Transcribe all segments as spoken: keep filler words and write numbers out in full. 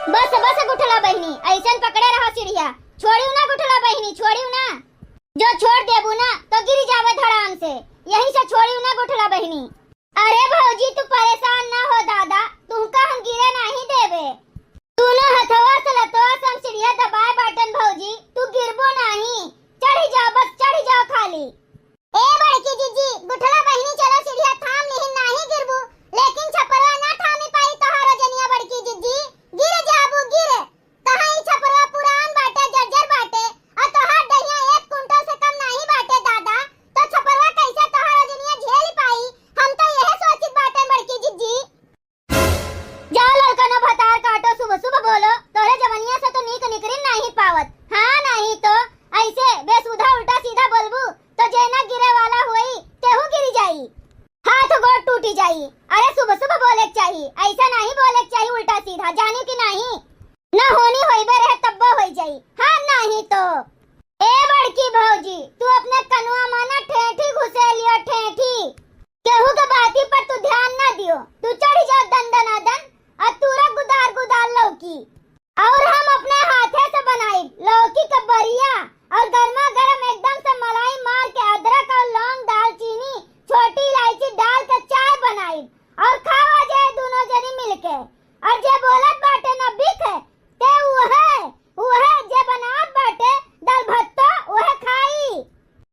बस, बस गुठला बहिनी, अइसन पकड़े रहा सीढ़िया। छोड़िउ ना गुठला बहिनी, छोड़िउ ना। जो छोड़ देबू ना, तो गिर जावे धड़ाम से। यही से छोड़िउ ना गुठला बहिनी। अरे भौजी, तू परेशान ना हो दादा, तुहका हम गिरे नाहीं देबे। दूनो हथवा से लतवा से हम सीढ़िया दबाए बाटन भौजी, तू गिरबो नाहीं। चढ़ी जाओ, बस चढ़ी जाओ खाली। ए बड़की जिज्जी, गुठला बहिनी चलो सीढ़िया थाम लिहिन, नाहीं गिरबू, लेकिन छपरवा ना थामी पाई तोहार ओजनिया बड़की जिज्जी, गिर जाबू गिर। कहाँ ई छपरवा पुरान बाटे, जर्जर बाटे, और तोहार दहिया एक कुंटल से कम नाहीं बाटे दादा, तो छपरवा कैसे तोहार ओजनिया झेल पाई? हम तो यह सोचित बाटे बड़की जिज्जी। जाओ ललकनो भतार काटो, शुभ शुभ बोलो, तोहरे जवनिया से तो नीक निकरिन नाहीं पावत। हाँ नाहीं तो ऐसे बेसुधा उल्टा सीधा बोलबू तो जे ना गिरे वाला होई तेहू गिर जाई, हाथ गोड़ टूटी जाई। अरे शुभ शुभ बोले के चाही, ऐसा नाहीं बोले के चाही उल्टा सीधा, जानी कि नाहीं? ना होनी होइबे रहे तब्बो होई जाई। हाँ नाहीं तो। ए बड़की भौजी, तू अपने कनवा में ना ठेठी घुसे लियो, ठेठी। केहू के बाती पर तू ध्यान ना दियो, तू चढ़ी जाओ दन दना दन, और तूरा गुदार गुदार लौकी। और हम अपने हाथे से बनाई लौकी के बरिया, और गर्मा गर्म एकदम से मलाई मार के अदरक और लौंग, दालचीनी, छोटी इलायची डाल के चाय बनाई, और खावा जाए दूनो जनी मिलके। और जे बोलत बाटे ना बिख, ते उहे, उहे जे बनात बाटे दाल भत्तो, उहे खाई।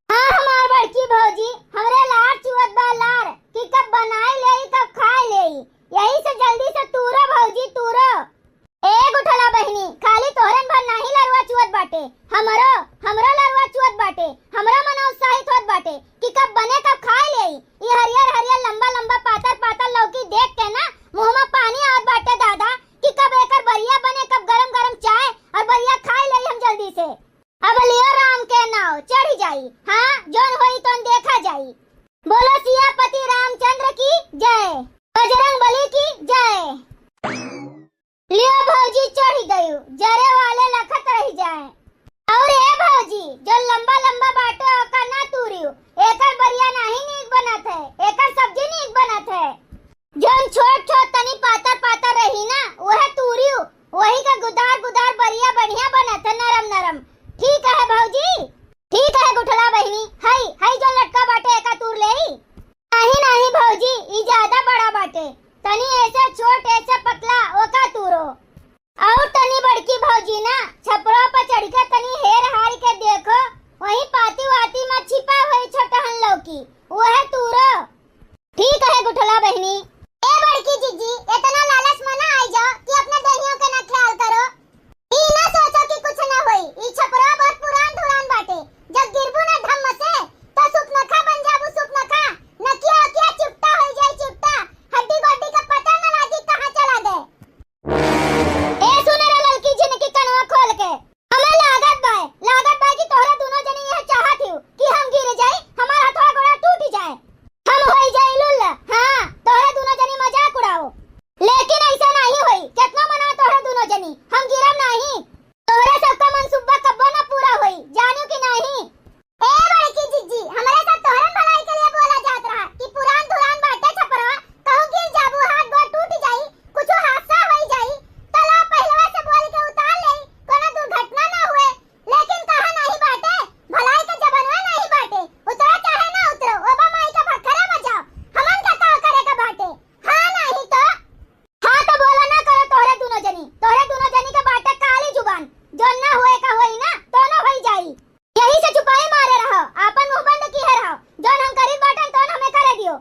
हाँ, हमार बड़की भौजी, हमरे लार चुअत बा लार कि कब बनाई लेई, कब खाई लेई। यही से जल्दी से तूरो भौजी, तूरो। ए गुठला बहिनी, खाली तोहरन भर नाहीं लरवा चुअत बाटे, हमरो, हमरो लरवा चुअत बाटे, हमरो मन उत्साहित होत बाटे कि कब बने, कब खाई लेई। ई हरियर हरियर, लंबा लंबा, पातर पातर लौकी देख के ना मुँह में पानी आवत बाटे दादा, कि कब एकर बरिया बने, कब गरम गरम चाय और बरिया खाई लेई हम जल्दी से। अब लियो राम के नाव चढ़ जाई, हाँ, जौन होई तौन देखा जाई। बोलो सियापति रामचंद्र की जय, बजरंग बली की जय। लियो भौजी चढ़ गयू, जरे वाले लखत रह जाए। और ए भौजी, जो लंबा लंबा बाटे ओकर ना तूरियो, एकर बरिया नाहीं नीक बनत है, एकर सब्जी नीक बनत है। जौन छोट छोट तनी पातर पातर रही ना, वह तूरियो, वही का गुदार गुदार बरिया बढ़िया बनत है, नरम नरम। ठीक है भौजी, ठीक है गुठला बहिनी, हई, हई जौन लटका बाटे एका तूर लेई। नाहीं, नाहीं भौजी, ई ज्यादा बड़ा बाटे, तनी ऐसे छोट, ऐसे पतला, ओका तूरो। और तनी बड़की भौजी ना, छपरा पर चढ़ के तनी हेर हार के देखो, वहीं पाती वाती में छिपा होई छोटहन लौकी, वह तूरो। ठीक है गुठला बहिनी। ए बड़की जिज्जी, इतना लालच में ना आई जाओ कि अपने दहियों के ना ख्याल करो। ई ना सोचो कि कुछ ना होई, ई छपरा बहुत पुरान धुरान बाटे। जब गिरबू ना धम्म से, तो सुपनखा बन जाबू, सुपनखा। नकिया अकिया चिपटा होई जाई, चिपटा। हड्डी गोड्डी का पता ना लागी कहाँ चला गए। ए सुने रे ललकी झिनकी कनवा खोल के, हमें लागत बाय, लागत बाय कि तोहरा दोनों जनी यह चाहत हियो कि हम गिर जाई, हमार हथवा गोड़ा टूट जाए, हम होई जाई लुल्ल। हाँ, तोहरा दोनों जनी मजाक उड़ाओ, लेकिन ऐसा नहीं होई। कितना मना तोहरा दोनों जनी, हम गिरब नहीं। तोहरा सबका मनसूबा कब्बो ना पूरा होई, जानियो कि नहीं? ए बड़की जिज्जी, हमरे सब तोहरन भलाई के लिए बोला जात रहा कि पुरान धुरान बाटे छपरवा, कहूँ गिर जाबू, हाथ गोड़ टूट जाई, कुछ हादसा होई जाई, तो ला पहिलवा से बोल के उतार ले, कोनो दुर्घटना ना हुए। लेकिन कहा नहीं बाटे, भलाई के जबनवा नहीं बाटे, उतरो चाहे ना उतरो, ओबा माई का भखरा में जाओ, हमन का का करे का बाटे? हाँ नहीं तो। हाँ तो बोला ना करो तोहरे दोनों जनी, तोहरे दोनों जनी के बाटे काली जुबान, जो ना होए का होई ना, तो ना होई जाई। यही से चुपाई मारे रहो, आपन मुंह बंद किहे रहो। जौन हम करीत बाटन तौन हमें करे दियो।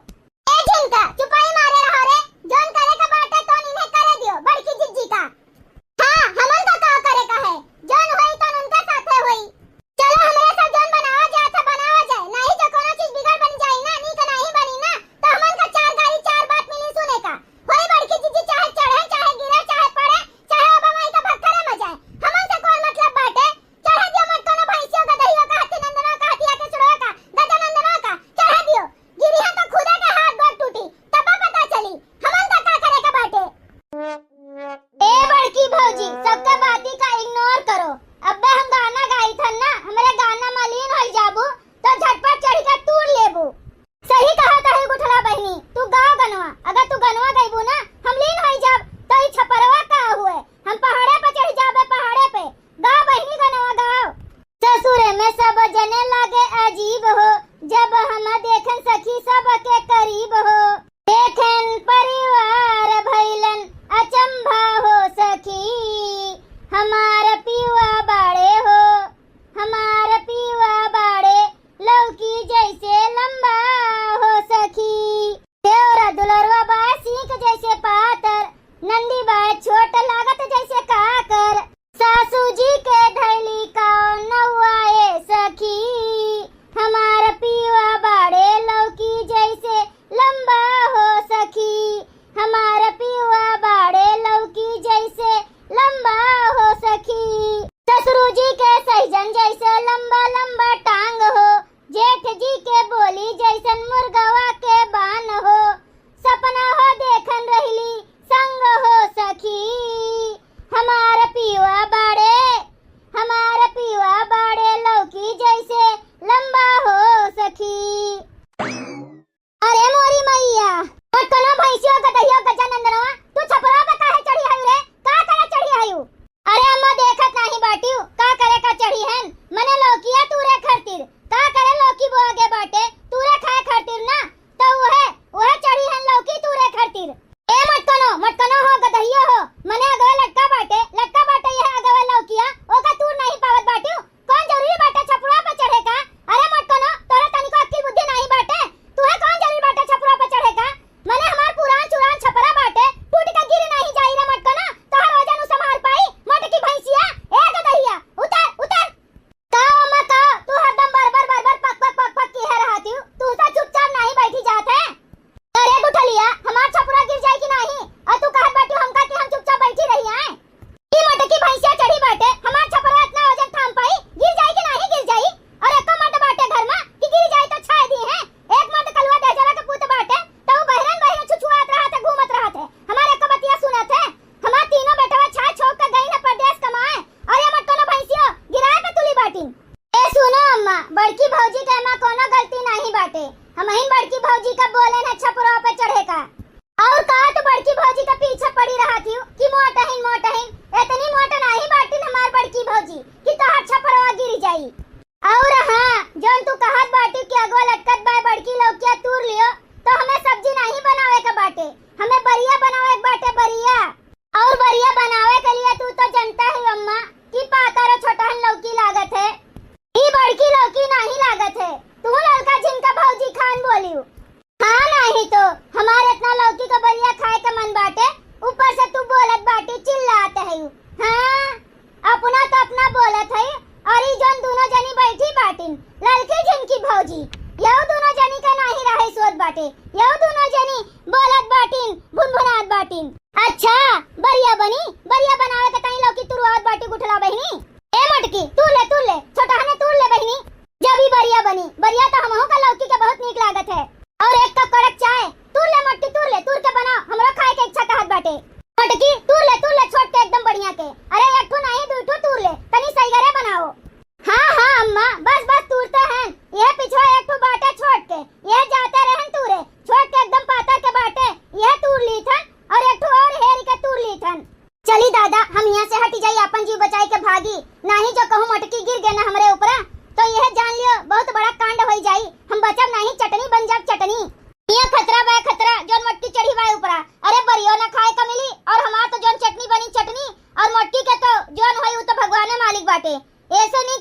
ए झिनका, चुपाई मारे रहो रे, जौन करे का बाटे तौन इन्हें करे दियो, बड़की जिज्जी का। हाँ, हमन का का करे का है, जौन होई तौन उनका साथे होई। चलो हमरे सब जौन बनावा जात है बनावा जाए, नहीं जो कोनो चीज बिगड़ बन जाई ना, नीक नहीं बनी ना, तो हमन का चार गाली चार बात मिली सुने का। होई बड़की जिज्जी चाहे चढ़े, चाहे गिरे, चाहे पड़े, चाहे ओबा माई का भक्खरे में जाए, हमन से कौन मतलब बाटे? चढ़े दियो मत कोनो भैंसियों का, दहियों का, हाथी नंदनवा का, हथिया के सुड़वा का, गजानंदनवा का, चढ़े दियो। गिरी है तो खुदे के हाथ गोड़ टूटी, तब पता चली, हमन का का करे का बाटे। ए बड़की भौजी, सबके बाती का ignore करो। अब्बे हम गाना गाई थन ना, हमरे गाना में लीन होई जाबू, तो झटपट चढ़ के तूर लेबू। सही कहा कहे गुठला बहिनी, तू गाओ गनवा। अगर तू गनवा गईबू ना, हम लीन होई जाब, तो ई छपरवा का हुए, हम पहाड़ अच्छा, बरिया बनी, बरिया बनावे के ताईं लौकी तुरवावत बाटी गुठला बहिनी। ए मोटकी, तूर ले, तूर ले, छोटहने तूर ले बहिनी। जब ई बरिया बनी, बरिया त हमहू का लौकी के बहुत नीक लागत है। और एक कप कड़क चाय, तूर ले मोटकी, तूर ले, तूर के बनाओ, हमरो खाए के इच्छा कहत बाटे। मोटकी, तूर ले, तूर ले, छोट के एकदम बढ़िया के। अरे एक ठो नहीं, दुई ठो तूर ले, तनी सहीगरे बनाओ। हाँ, हाँ अम्मा, बस, बस तूरते हैं। यह पिछवा एक ठो बाटे छोट के, यह जाते रहन तूरे, छोट के एकदम पातर के बाटे, यह तूर लीथन और एक ठो और हेर के तूर लीथन। चली दादा, हम यहाँ से हटी जाई, आपन जीव बचाई के भागी, नाही जो कहूँ मोटकी गिर गए ना हमरे ऊपरा, तो यह जान लियो बहुत बड़ा कांड होई जाई। हम बचब नाही, चटनी बन जाब चटनी। ये खतरा बा खतरा, जोन मोटकी चढ़ी बा ऊपरा। अरे बरियो ना खाए का मिली और हमार तो जोन चटनी बनी चटनी, और मोटकी के तो जोन होई उ तो भगवाने मालिक बाटे। ऐसे नहीं